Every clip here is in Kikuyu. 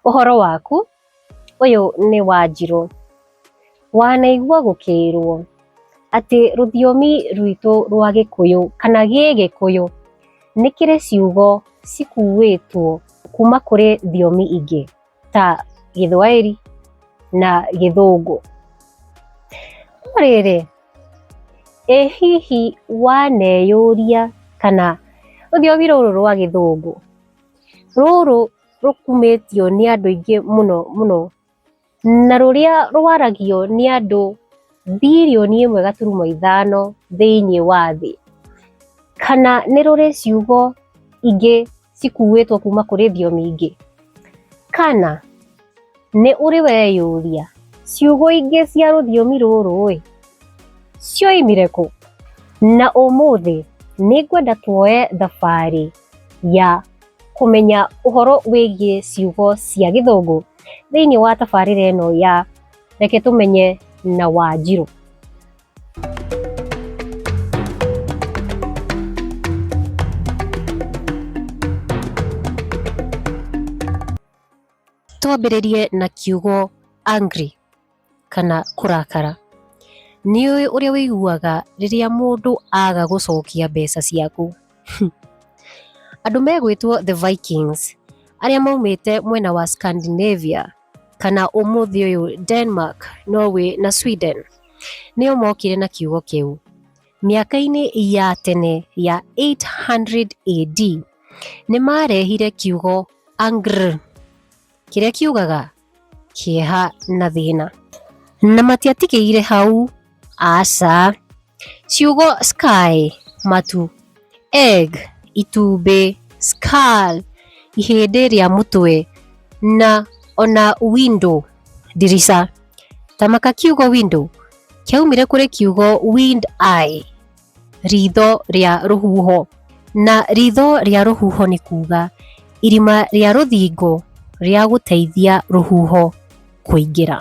Ũhoro waku? Ũyũ nĩ Wanjirũ. Wanaigua gũkĩrwo atĩ rũthiomi rwitũ rwa Gĩkũyũ kana Gĩgĩkũyũ nĩ kĩrĩ ciugo cikuĩtwo kuma kũrĩ thiomi ingĩ ta Gĩthwaĩri na Gĩthũngũ? No rĩrĩ, ĩ hihi waneyũria kana rũthiomi rũrũ rwa Gĩthũngũ rũrũ rũkumĩtio nĩ andũ aingĩ mũno mũno na rũrĩa rwaragio nĩ andũ 1.5 birioni thĩinĩ wa thĩ, kana nĩ rũrĩ ciugo ingĩ cikuĩtwo kuma kũrĩ thiomi ingĩ? Kana nĩ ũrĩ weyũria ciugo ingĩ cia rũthiomi rũrũ ĩ cioimire kũ? Na ũmũthĩ nĩ ngwenda tuoe thabarĩ ya kũmenya ũhoro wĩgiĩ ciugo cia Gĩthũngũ thĩinĩ wa tabarĩra ĩno ya Reke Tũmenye na Wanjirũ. Twambĩrĩrie na kiugo angry kana kũrakara. Nĩ ũĩ ũrĩa ũiguaga rĩrĩa mũndũ aga gũcokia mbeca ciaku? Andũ megwĩtwo The Vikings arĩa maumĩte mwena wa Scandinavia kana ũmũthĩ ũyũ Denmark, Norway na Sweden nĩo mokire na kiugo kĩu. Mĩaka-inĩ ya tene ya 800 AD nĩ marehire kiugo angr kĩrĩa kiugaga kĩeha na thĩna. Na matiatigĩire hau, aca. Ciugo sky matu, egg itumbĩ, skull ihĩndĩ rĩa mũtwe na ona window ndirica. Tamaka kiugo window kĩaumire kũrĩ kiugo wind eye ritho rĩa rũhuho. Na ritho rĩa rũhuho nĩ kuga irima rĩa rũthingo rĩa gũteithia rũhuho kũingĩra.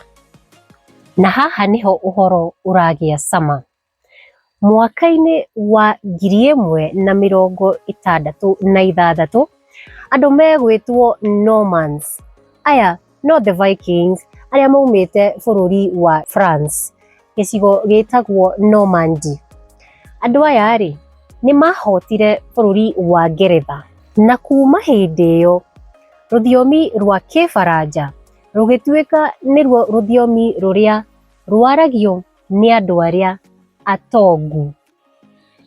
Na haha nĩho ũhoro ũragĩa cama. Mwaka-inĩ wa 1066 andũ megwĩtwo Normans, aya no the Vikings arĩa maumĩte bũrũri wa France gĩcigo gĩtagwo Normandy. Andũ aya rĩ, nĩ mahotire bũrũri wa Ngeretha na kuma hĩndĩ ĩyo rũthiomi rwa Kĩbaranja rũgĩtuĩka nĩruo rũthiomi rũrĩa rwaragio nĩ andũ arĩa atongu.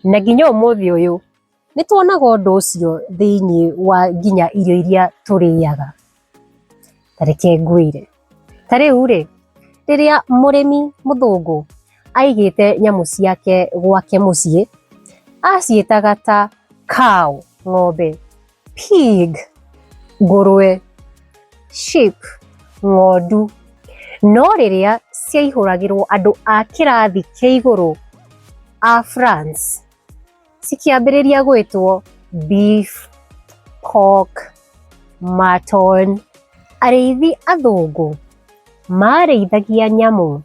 Na nginya ũmũthĩ ũyũ nĩ tuonaga ũndũ ũcio thĩinĩ wa nginya irio iria tũrĩaga. Ta reke ngwĩre, ta rĩu rĩ, rĩrĩa mũrĩmi mũthũngũ aigĩte nyamũ ciake gwake mũciĩ, aciĩtaga ta cow ng'ombe, pig ngũrwe, sheep ng'ondu. No rĩrĩa ciaihũragĩrwo andũ a kĩrathi kĩa igũrũ a France, cikĩambĩrĩria gwĩtwo beef, pork, mutton. Arĩithi athũngũ marĩithagia nyamũ,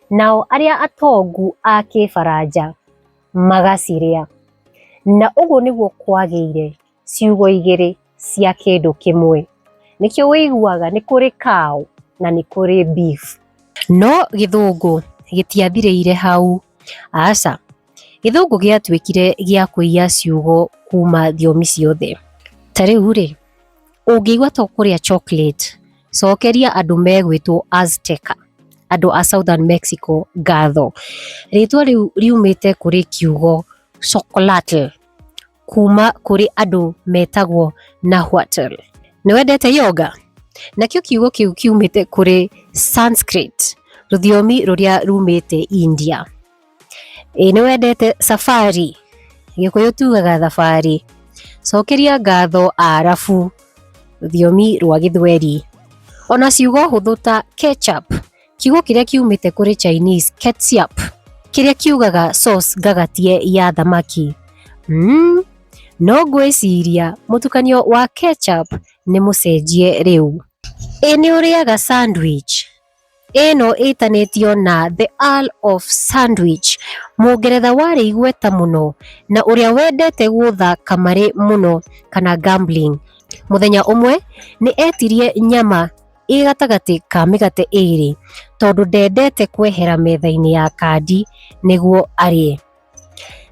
nao arĩa atongu a kĩbaranja magacirĩa. Na ũguo nĩguo kwagĩire ciugo igĩrĩ cia kĩndũ kĩmwe. Nĩkĩo ũiguaga nĩ kũrĩ cow na nĩ kũrĩ beef. No Gĩthũngũ gĩtiathirĩire hau, aca. Gĩthũngũ gĩatuĩkire gĩa kũiya ciugo kuma thiomi ciothe. Ta rĩu rĩ, ũngĩigua ta ũkũrĩa chocolate, cokeria andũ megwĩtwo Azteca, andũ a Southern Mexico ngatho. Rĩtwa rĩu riumĩte kũrĩ kiugo chocolatl kuma kũrĩ andũ metagwo Nahuatl. Nĩ wendete yoga? Nakĩo kiugo kĩu kiumĩte kũrĩ Sanskrit, rũthiomi rũrĩa rumĩte India. Ĩ nĩ wendete safari? Gĩkũyũ tugaga thabarĩ. Cokeria ngatho Arabu, rũthiomi rwa Gĩthweri. Ona ciugo hũthũ ta ketchup, kiugo kĩrĩa kiumĩte kũrĩ Chinese ketchup, kĩrĩa kiugaga sauce ngagatie ya thamaki. No ngwĩciria mũtukanio wa ketchup nĩ mũcenjie rĩu. Ĩ nĩ ũrĩaga sandwich? Ĩno ĩtanĩtio na The Earl of Sandwich, Mũngeretha warĩ igweta mũno na ũrĩa wendete gũũtha kamarĩ mũno kana gambling. Mũthenya ũmwe nĩ etirie nyama ĩ gatagatĩ ka mĩgate ĩrĩ tondũ ndendete kwehera metha-inĩ ya kandi nĩguo arĩe.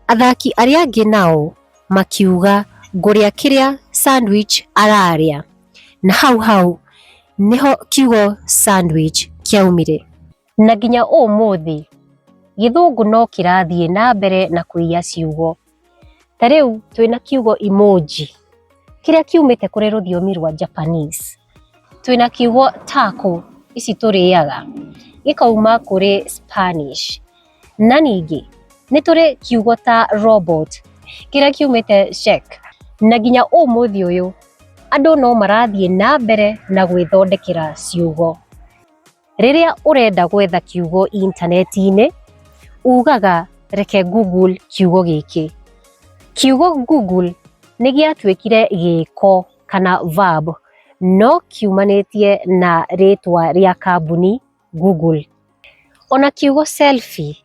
Athaki arĩa angĩ nao makiuga ngũrĩa kĩrĩa sandwich ararĩa na hau hau nĩho kiugo sandwich kĩaumire. Na nginya ũmũthĩ gĩthũngũ no kĩrathiĩ na mbere na kũiya ciugo. Ta rĩu twĩna kiugo emoji kĩrĩa kiumĩte kũrĩ rũthiomi rwa Japanese. Twĩna kiugo taco ici tũrĩaga gĩkauma kũrĩ Spanish. Na ningĩ nĩ tũrĩ kiugo ta robot kĩrĩa kiumĩte Czech. Na nginya ũmũthĩ ũyũ andũ no marathiĩ na mbere na gwĩthondekera ciugo. Rĩrĩa ũrenda gwetha kiugo intaneti-inĩ, ugaga reke google kiugo gĩkĩ. Kiugo google nĩ gĩatuĩkire gĩko kana verb no kiumanĩtie na rĩtwa rĩa kambuni Google. Ona kiugo selfie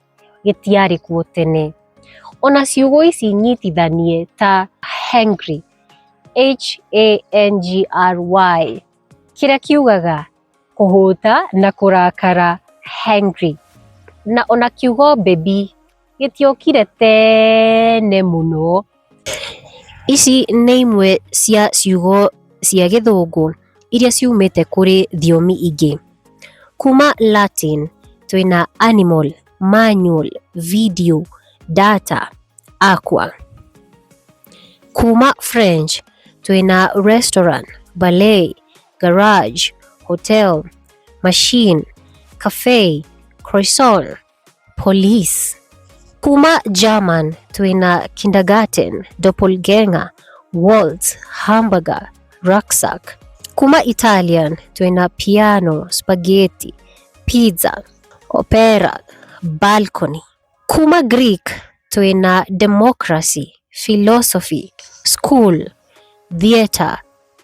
gĩtiarĩ kuo tene. Ona ciugo ici nyitithanie ta hangry, H-A-N-G-R-Y, kĩrĩa kiugaga kũhũta na kũrakara hangry. Na ona kiugo baby gĩtiokire tene mũno. Ici nĩ imwe cia ciugo cia gĩthũngũ iria ciumĩte kũrĩ thiomi ingĩ. Kuma Latin twĩna animal, manual, video, data, aqua. Kuma French twĩna restaurant, ballet, garage, hotel, machine, cafe, croissant, police. Kuma German twĩna kindergarten, doppelganger, waltz, hamburger, rucksack. Kuma Italian twĩna piano, spaghetti, pizza, opera, balcony. Kuma Greek twĩna democracy, philosophy, school, theatre,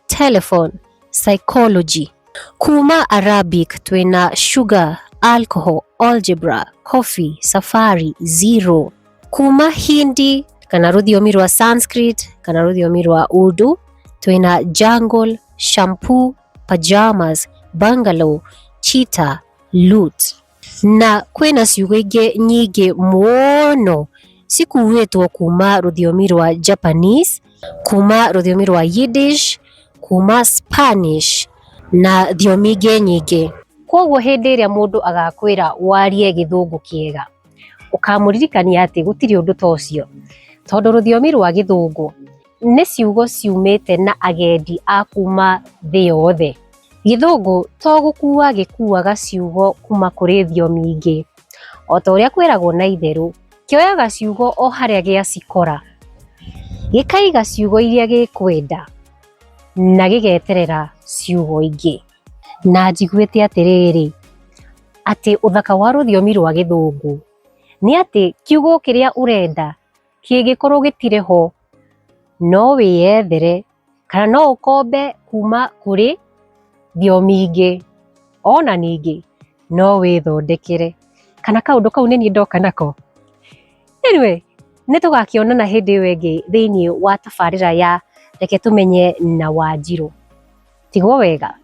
telephone, psychology. Kuma Arabic twĩna sugar, alcohol, algebra, coffee, safari, zero. Kuma Hindi kana rũthiomi rwa Sanskrit kana rũthiomi rwa Urdu twĩna jungle, shampoo, pajamas, bungalow, cheetah, loot. Na kwĩna ciugo ingĩ nyingĩ mũno cikuĩtwo kuma rũthiomi rwa Japanese, kuma rũthiomi rwa Yiddish, kuma Spanish na thiomi ingĩ nyingĩ. Koguo hĩndĩ ĩrĩa mũndũ agakwĩra warie gĩthũngũ kĩega, ũkamũririkania atĩ gũtirĩ ũndũ ta ũcio, tondũ rũthiomi rwa gĩthũngũ nĩ ciugo ciumĩte na agendi a kuma thĩ yothe. Gĩthũngũ to gũkua gĩkuaga ciugo kuma kũrĩ thiomi ingĩ, o ta ũrĩa kwĩragwo na itherũ, kĩoyaga ciugo o harĩa gĩacikora, gĩkaiga ciugo iria gĩkwenda na gĩgeterera ciugo ingĩ. Na njiguĩte atĩrĩrĩ, atĩ ũthaka wa rũthiomi rwa gĩthũngũ nĩ atĩ kiugo kĩrĩa ũrenda kĩngĩkorwo gĩtirĩ ho no wĩyethere kana no ũkombe kuma kũrĩ thiomi ingĩ, ona ningĩ no wĩthondekere kana kaũndũ kau nĩ niĩ ndoka nako. Anyway, nĩ tũgakĩonana hĩndĩ ĩyo ĩngĩ thĩinĩ wa tabarĩra ya Reke Tũmenye na Wanjirũ. Tigwo wega.